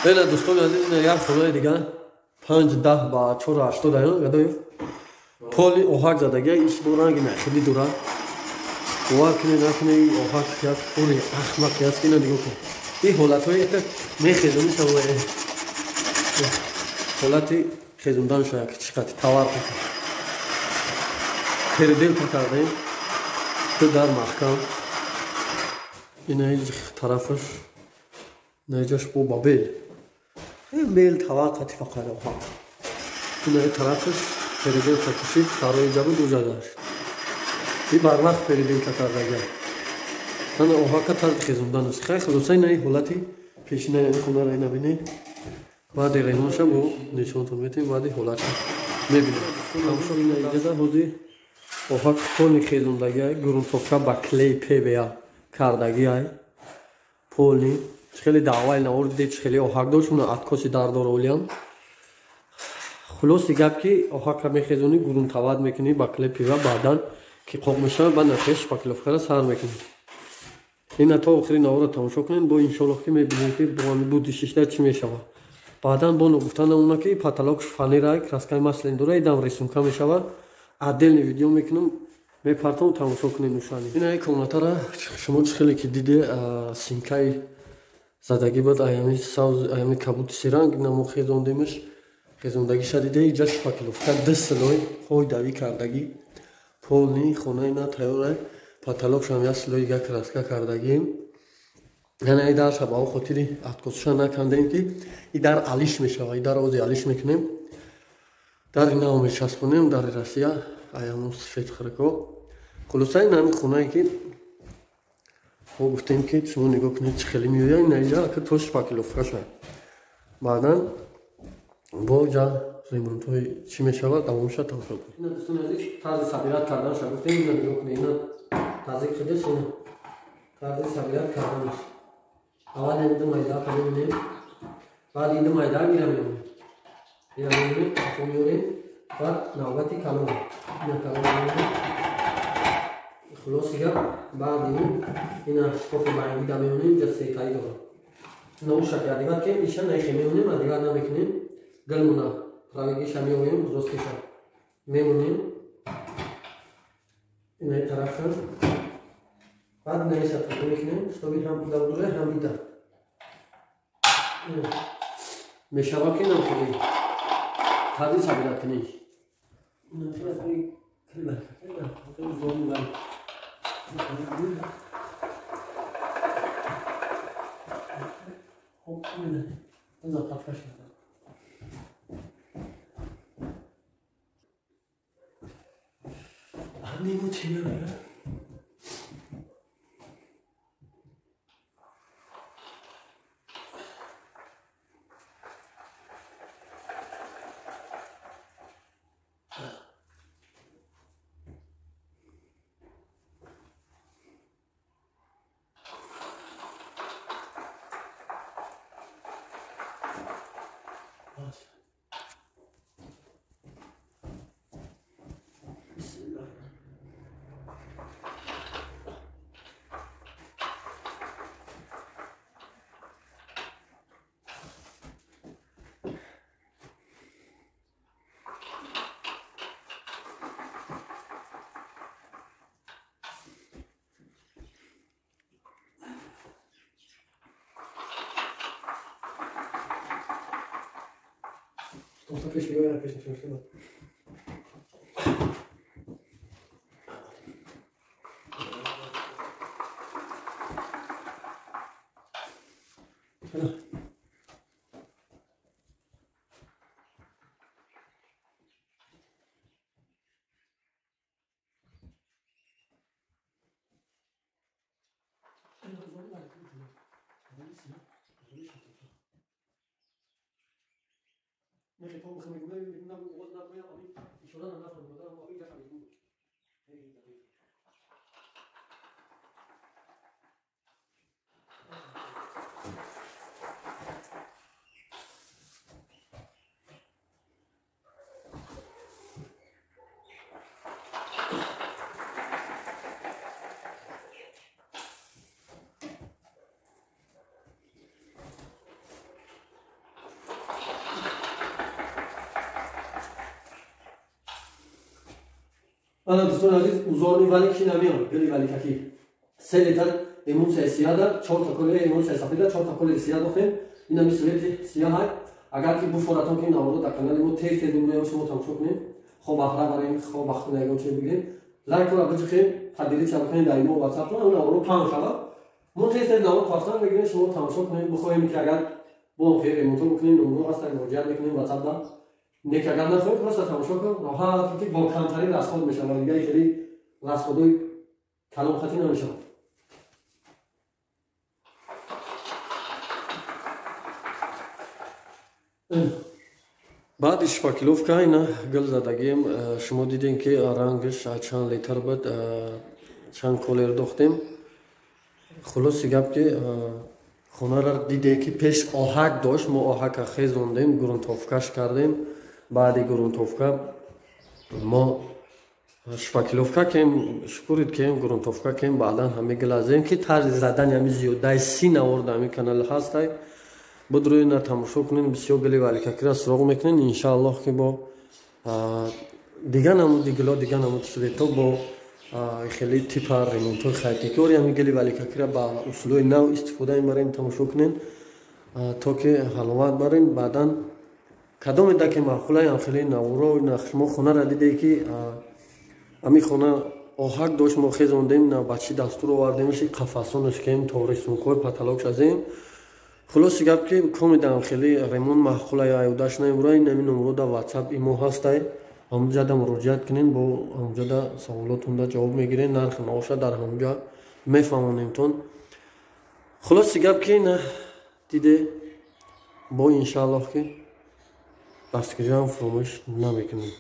Ина дӯстони азиз, ина як хонаи дига 5-10 ба 4-80 аю гадоев. Поли оҳак задагия, иш бо ранги нахили дора. Бовар кунед накунед, ин оҳак як пури ахмақи аст ки ина нигоҳ кун. Ин ҳолатҳое ки мехезонӣ шава, ҳолати хезондан шава чӣ қадр тавар кунад. Переделка кардем, ду дар маҳкам. Ина тарафаш, ина ҷаш бо ба бел. Бел тавар қати фақат оҳак. Ина тарафаш переделка кашид, тарои ҷабу ду ҷагаш. И барвақт переделка кардага. Ана оҳака тарзи хезонданаш. Хай хулоса ина ҳолати пешина ин хонаро ина бинед. Баъди ремонша бо нишонтон метем, баъди ҳолатша мебинем. Тамошо ина иҷоза ҳозир оҳак полни хезондагиай, грунтовка ба клей ПВА кардагиай. Полни хеле даъваи навор дидед, хеле оҳак дошт, уна откоси дар дора олиям. Хулоси гап ки оҳакра мехезонӣ, грунтоват мекунӣ ба клей ПВА, баъдан ки қоқ мешавад, баъд нақеш шпаклёвкара сар мекунӣ. Ина то охири наворро тамошо кунед, бо иншоаллоҳ ки мебинем ки бо ҳамин буди шишта чӣ мешавад. Баъдан бо ногуфта намона ки потолок фанера, краскаи маслен дора, идам рисунка мешавад. Отдельный видео мекунам, мепартам, тамошо кунед нушани. Ина комнатара шумо чӣ хеле ки диде, синкаи задагӣ буд, аями савз, аями кабуди серанг, ина мо хезондемаш, хезондагиша диде, иҷа шпаклёвка ду слой ҳойдавӣ кардагӣ. Полни хонаи на тайёра, потолокшам як слой як краска кардагим. Яъне и дарша ба он хотири откосша накандем ки и дар алиш мешава, и дар ози алиш мекунем. Дари нав мечаспонем, дари Россия, аяму сифет хирко. Хулоса ин ҳамин хонае ки мо гуфтем ки шумо нигоҳ кунед чӣ хеле меояд, ина иҷа ака то шпаклёвка шавад. Баъдан бо ҷа ремонтҳои чӣ мешавад, давомша тамошо кунед. Ина дӯстони азиз, тарзи собират карданша гуфтем, ина нигоҳ кунед, ина тарзи худаш, ина тарзи собират карданаш. Аввал ин ду майда мемонем, баъд ин ду майда ира мемонем. Ира мемонем, қафо меорем, баъд навбати калон. Ина калон мемонем. Хулоси гап, баъди ин ина шкофи байнида мемонем, ҷа сетаи дорам. Ина уша ки адиват кем, иша нахе мемонем, адиват намекунем. Гилмона правигиша меоем, ростиша мемонем. Ина тарафша. Баъд инаиша тақим мекунем, чтобы ҳам дар ҳам ида. Мешава ки намхели тарзи собират кунӣ. Пеш меояд, пеш мешавад. Ана дӯстони азиз, узорни валик чи намеон, гили валикакӣ. 3 литр эмулсияи сияда, 4 та колери эмулсияи сафеда, 4 та колери сия дохтем. Ин ҳами свети сияҳай. Агар ки буфоратон ки наворо дар канали мо тез тез бубинем, шумо тамошо кунем, хо баҳра барем, хо бахтона ягон чиз бигирем, лайкро биҷиқем, поделиться бикунем дар имо WhatsApp, он наворо паҳн шавад. Мо тез тез навор пафтан мегирем, шумо тамошо кунем. Бихоҳем ки агар бо хел ремонто бикунем, номро ҳаст, муроҷиат мекунем WhatsApp-да. Не ки агар нахоҳем, просто тамошо кун, роҳат ки бо камтарин расход мешавад, дигар хеле расходои калонхатӣ намешавад. Баъди шпаклёвка ина гил задагием, шумо дидем ки рангаш чанд литр буд, чанд колер дохтем. Хулоси гап ки хонаро диде ки пеш оҳак дошт, мо оҳака хезондем, грунтовкаш кардем. Баъди грунтовка мо шпаклёвка кем, шукурид кем, грунтовка кем, баъдан ҳами гил азем ки тарзи задани ҳами зиёдаи 30 навор дар ҳами канал ҳастай. Буд на тамошо кунем, бисёр гили валикакира суроғ мекунем. Иншааллоҳ ки бо дига намуди гило, дига намуди свето бо хеле типа ремонтҳои хайтикори ҳами гили валикакира ба усулҳои нав истифода мебарем, тамошо кунем то ки ҳаловат барем. Баъдан кадоме даке маъқулай хеле наворо шумо хонара диде ки ҳами хона оҳак дошт, мо хезондем, на ба чӣ дастур овардемши, қафасонаш кем, то рисункҳои потолокш азем. Хулоси гап ки комидам хеле ремонт маъқулай аюдаш намебурай, нами номро дар WhatsApp имо ҳастай, ҳамуҷада муроҷиат кунем, бо ҳамуҷада саволотонда ҷавоб мегирем, нархи маоша дар ҳамуҷа мефаҳмонемтон. Хулоси гап ки на диде бо иншааллоҳ ки дастгириам фуромӯш намекунем.